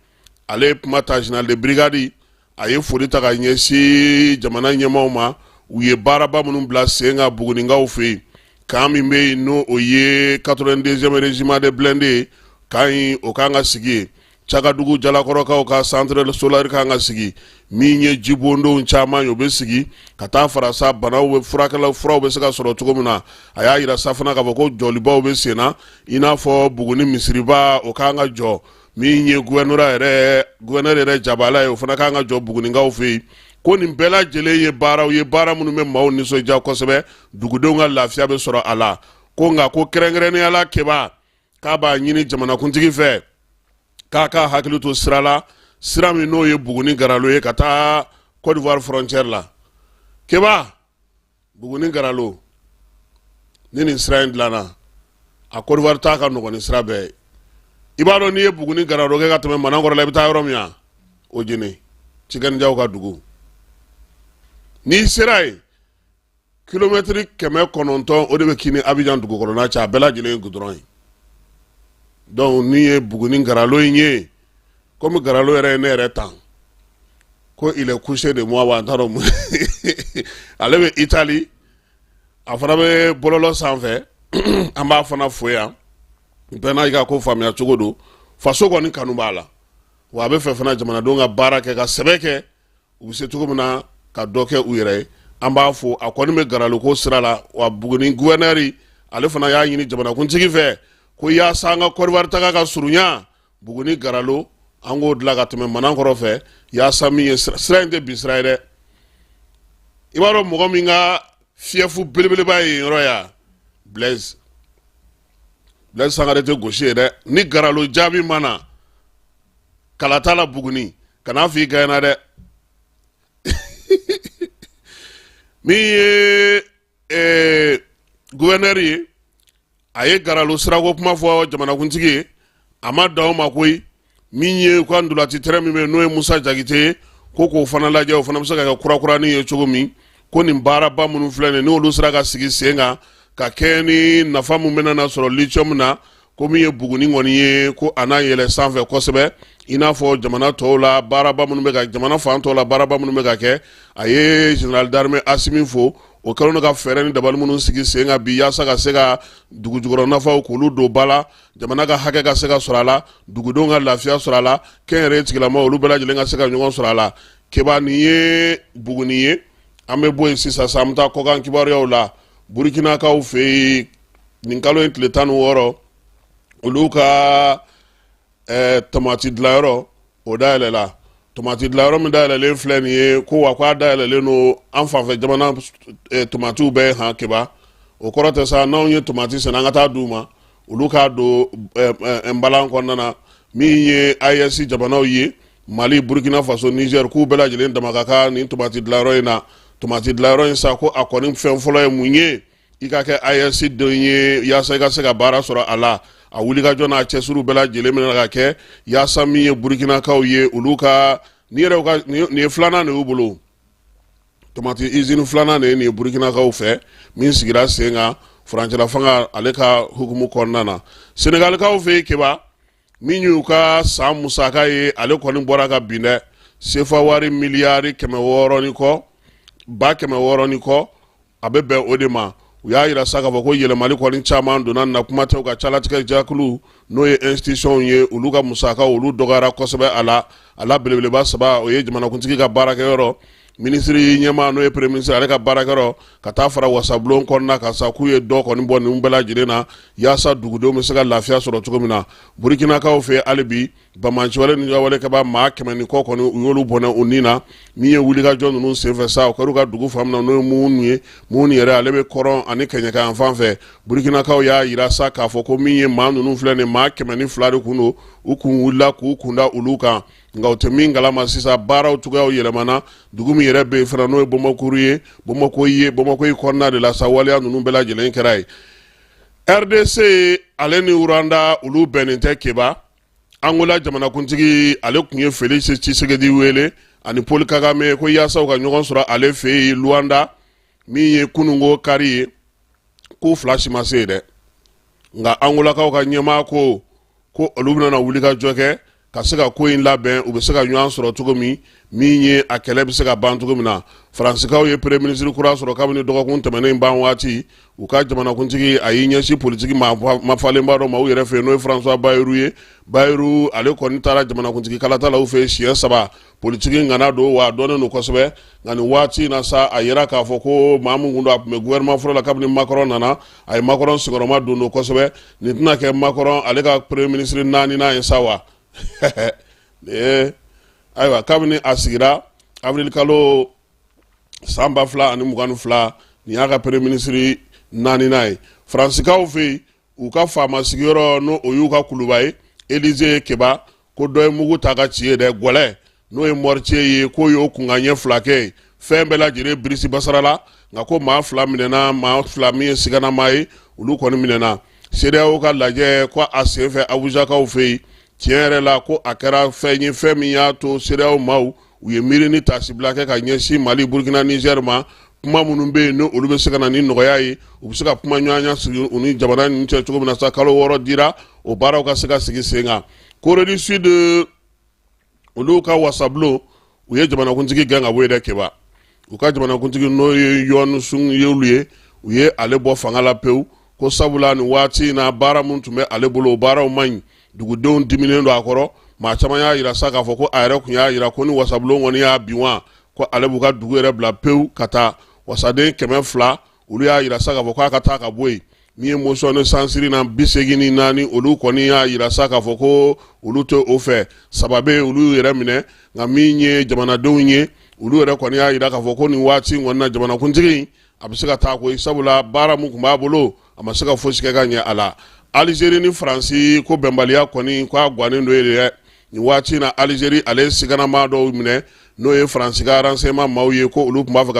ale ye kuma ta. Général de brigade, a ye foli ta ka ɲɛsin jamana ɲɛmaaw ma, u ye baaraba minnu bila sen kan Buguninkaw fɛ yen. Camp min bɛ yen, n'o o ye 82e régiment de blindé, camp in, o kan ka sigi yen. Cakadugu Jalakɔrɔkaw ka centre solaire kan ka sigi. Min ye jibondonw caman ye, o bɛ sigi ka taa fara sa banaw bɛ furakɛla, furaw bɛ se ka sɔrɔ cogo min na. A y'a yira sa fana k'a fɔ ko jɔlibaw bɛ sen na, i n'a fɔ Buguni misiriba, o kan ka jɔ. Min ye gouverneur yɛrɛ jabala ye, o fana kan ka jɔ Buguninkaw fɛ yen. Ko nin bɛɛ lajɛlen ye baaraw ye, baara minnu bɛ maaw nisɔndiya kosɛbɛ, dugudenw ka lafiya bɛ sɔrɔ a la. Ko nka ko kɛrɛnkɛrɛnnenya la, Keba, k'a b'a ɲini jamanakuntigi fɛ k'a ka hakili to sira la, sira min n'o ye Buguni Garalo ye ka taa Côte d'Ivoire frontière la. Keba, Buguni Garalo, ni nin sira in dilanna, a Côte d'Ivoire taa ka nɔgɔn ni sira bɛɛ ye. I b'a dɔn, n'i ye Buguni Garalo kɛ ka tɛmɛ Manankɔrɔ la, i bɛ taa yɔrɔ min yan, o jeni Cikɛnijaw ka dugu. N'i sera yen, kilomɛtiri 900 o de bɛ k'i ni Abijan dugu kɔnɔna cɛ, a bɛɛ lajɛlen ye gudɔrɔn ye. Donc n'i ye Buguni Garalo in ye, komi Garalo yɛrɛ ye ne yɛrɛ tan ko il est couché de moi wa, n t'a dɔn mun, ale bɛ Italie, a fana bɛ bɔlɔlɔ sanfɛ, an b'a fana fo yan. Bɛɛ n'a ka ko faamuya cogo don. Faso kɔni kanu b'a la, wa a bɛ fɛ fana jamanadenw ka baara kɛ, ka sɛbɛ kɛ, u bɛ se cogo min na ka dɔ kɛ u yɛrɛ ye. An b'a fo, a kɔni bɛ Garalo ko sira la. Wa Buguni gouverneur, ale fana y'a ɲini jamanakuntigi fɛ ko yaasa an ka Côte d'Ivoire taga ka surunya, Buguni Garalo, an k'o dilan ka tɛmɛ Manankɔrɔ fɛ, yaasa min ye sira in tɛ bin sira ye dɛ. I b'a dɔn mɔgɔ min ka fief belebeleba ye yen yɔrɔ ya, Blaise Sangare tɛ gosi ye dɛ. Ni Garalo jaabi ma na kalata la Buguni, kan'a fɔ i gagné dɛ. Min ye gouverneur ye, a ye Garalo sirako kuma fɔ jamanakuntigi ye. A ma dan o ma koyi. Min ye u ka ntolaci terrain min bɛ yen, n'o ye Musa Jakite ye, ko k'o fana lajɛ, o fana bɛ se ka kɛ kurakuranin ye cogo min. Ko nin baaraba minnu filɛ nin, n'olu sera ka sigi sen kan ka kɛ ni nafa min bɛna na sɔrɔ lithium na, ko min ye Buguni kɔni ye, ko a n'a yɛlɛ sanfɛ kosɛbɛ, i n'a fɔ jamana tɔw la baaraba minnu bɛ ka jamana fan tɔw la baaraba minnu bɛ ka kɛ. A ye général d'armée Asimi fo, o kɛlen don ka fɛɛrɛ ni dabali minnu sigi sen kan bi, yaasa ka se ka dugu jukɔrɔ nafaw k'olu don ba la, jamana ka hakɛ ka se ka sɔrɔ a la, dugudenw ka lafiya sɔrɔ a la, kɛnyɛrɛye tigilamaw olu bɛɛ lajɛlen ka se ka ɲɔgɔn sɔrɔ a la. Keba, nin ye Buguni ye. An bɛ bɔ yen sisan sa, an bɛ taa kɔkan kibaruyaw la. Burukinakaw fɛ yen, nin kalo in tile 16, olu ka tomati dilanyɔrɔ o dayɛlɛla. Tomati dilanyɔrɔ min dayɛlɛlen filɛ nin ye, ko wa k'a dayɛlɛlen don an fanfɛ jamana tomatiw bɛɛ han. Keba, o kɔrɔ tɛ sa n'anw ye tomati sɛnɛ, an ka taa d'u ma, olu k'a don nbalan kɔnɔna na. Min ye AES jamanaw ye, Mali, Burkina Faso, Niger, k'u bɛɛ lajɛlen dama ka kan nin tomati dilanyɔrɔ in na. Tomati dilanyɔrɔ in sa, ko a kɔni fɛn fɔlɔ ye mun ye? I ka kɛ AES den ye, yaasa i ka se ka baara sɔrɔ a la. A wulikajɔ n'a cɛsiriw bɛɛ lajɛlen bɛna ka kɛ yaasa min ye Burukinakaw ye, olu ka nin yɛrɛ ka nin ye filanan de y'u bolo, tomati usine filanan de ye nin ye Burukinakaw fɛ, min sigira sen kan furancɛla fanga ale ka hukumu kɔnɔna na. Senegalikaw fɛ yen, Keba, min y'u ka san musaka ye, ale kɔni bɔra ka bin dɛ, sefa wari miliyari 600 ni kɔ, 600,000 ni kɔ, a bɛ bɛn o de ma. U y'a yira sa k'a fɔ ko yɛlɛmali kɔni caman donna na, kuma tɛ u ka calatigɛ jɛkulu, n'o ye institution ye, olu ka musakaw olu dɔgɔyara kosɛbɛ. A la a la belebeleba saba, o ye jamanakuntigi ka baarakɛyɔrɔ, minisiri ɲɛmaa n'o ye premier ministre ale ka baarakɛyɔrɔ, ka taa fara wasabulon kɔnɔna kan sa, k'u ye dɔ kɔni bɔ ninnu bɛɛ lajɛlen na, yaasa dugudenw bɛ se ka lafiya sɔrɔ cogo min na. Burukinakaw fɛ hali bi, banbaanciwale ni wale kɛba maa 100 ni kɔ kɔni, u y'olu bɔnɛ u ni na. Min ye wulikajɔ ninnu senfɛ sa, o kɛra u ka dugu fan min na, n'o ye Mouhoun ye. Mouhoun yɛrɛ, ale bɛ kɔrɔn ani kɛɲɛka yan fan fɛ. Burukinakaw y'a yira sa k'a fɔ ko min ye maa ninnu filɛ nin, maa 102 de kun don, u kun wulila k'u kunda olu kan. Nka u tɛ min kalama sisan, baaraw cogoyaw yɛlɛmana. Dugu min yɛrɛ bɛ yen fana, n'o ye Bɔnbɔkuru ye, Bɔnbɔko ye, Bɔnbɔko kɔnɔna de la sa, waleya ninnu bɛɛ lajɛlen kɛra yen. RDC ale ni Rwanda, olu bɛnnen tɛ. Keba, Angola jamanakuntigi, ale tun ye Felix Tshisekedi wele ani Paul Kagame ko yaasa u ka ɲɔgɔn sɔrɔ ale fɛ yen Luanda, min ye kununko kari ye, k'u fila si ma se yen dɛ. Nka Angolakaw ka ɲɛmaa ko ko olu bɛna na wulikajɔ kɛ ka se ka ko in labɛn, u bɛ se ka ɲɔgɔn sɔrɔ cogo min, min ye a kɛlɛ bɛ se ka ban cogo min na. Faransikaw ye premier ministre kura sɔrɔ kabini dɔgɔkun tɛmɛnen ban waati. U ka jamanakuntigi, a y'i ɲɛsin politiki mafalenba dɔ ma u yɛrɛ fɛ yen, n'o ye François Bayrou ye. Bayrou, ale kɔni taara jamanakuntigi kalata la u fɛ siɲɛ saba. Politiki ŋana don, wa a dɔnnen don kosɛbɛ. Nka nin waati in na sa, a yira k'a fɔ ko maa min kun don, a tun bɛ gouvernement fɔlɔ la kabini Macron nana, a ye Macron senkɔrɔma don kosɛbɛ. Nin tɛna kɛ Macron ale ka premier ministre naaninan ye sa wa. Ee, ayiwa, kabini a sigira avril kalo san 2022, nin y'a ka premier ministre naaninan ye. Faransikaw fɛ yen, u ka faama sigiyɔrɔ, n'o o y'u ka kuluba ye, Élysée, Keba, ko dɔ ye mugu ta ka ci ye dɛ, gɔlɛ n'o ye mortier ye, k'o y'o kunkanɲɛ fila kɛ ye. Fɛn bɛɛ lajɛlen birisi basara la, nka ko maa fila minɛna, maa fila min ye siganamaa ye, olu kɔni minɛna. CEDEAO ka lajɛ ko a senfɛ Abujakaw fɛ yen, tiɲɛ yɛrɛ la, ko a kɛra fɛn ye, fɛn min y'a to CEDEAO maaw u ye miiri ni taasibila kɛ ka ɲɛsin Mali, Burukina, Niger ma. Kuma minnu bɛ yen, ni olu bɛ se ka na ni nɔgɔya ye, u bɛ se ka kuma ɲɔgɔnya sigi u ni jamana ninnu cɛ cogo min na sa, kalo 6 dira, o baaraw ka se ka sigi sen kan. Corée du Sud, olu ka wasabulon, u ye jamanakuntigi gɛn ka bɔ yen dɛ, Keba. U ka jamanakuntigi, n'o ye Yoon Suk Yeol ye, u ye ale bɔ fanga la pewu, ko sabula nin waati in na, baara min tun bɛ ale bolo, o baaraw man ɲi, dugudenw diminen don a kɔrɔ. Maa caman y'a yira sa k'a fɔ ko a yɛrɛ tun y'a yira ko ni wasabulon kɔni y'a bin wa, ko ale b'u ka dugu yɛrɛ bila pewu ka taa. Wasaden 200, olu y'a yira sa k'a fɔ k'a ka taa ka bɔ yen. Min ye motion de censure na, 84, olu kɔni y'a yira sa k'a fɔ ko olu tɛ o fɛ. Saba bɛ, olu yɛrɛ minɛ. Nka min ye jamanadenw ye, olu yɛrɛ kɔni y'a yira k'a fɔ ko nin waati in kɔni na, jamanakuntigi a bɛ se ka taa koyi, sabula baara min tun b'a bolo, a ma se ka fosi kɛ ka ɲɛ a la. Alizeri ni Faransi ko bɛnbaliya kɔni, ko a gannen don yen dɛ. Nin waati in na, Alizeri, ale ye siganamaa dɔw minɛ, n'o ye Faransi ka renseignement maaw ye, ko olu tun b'a fɛ ka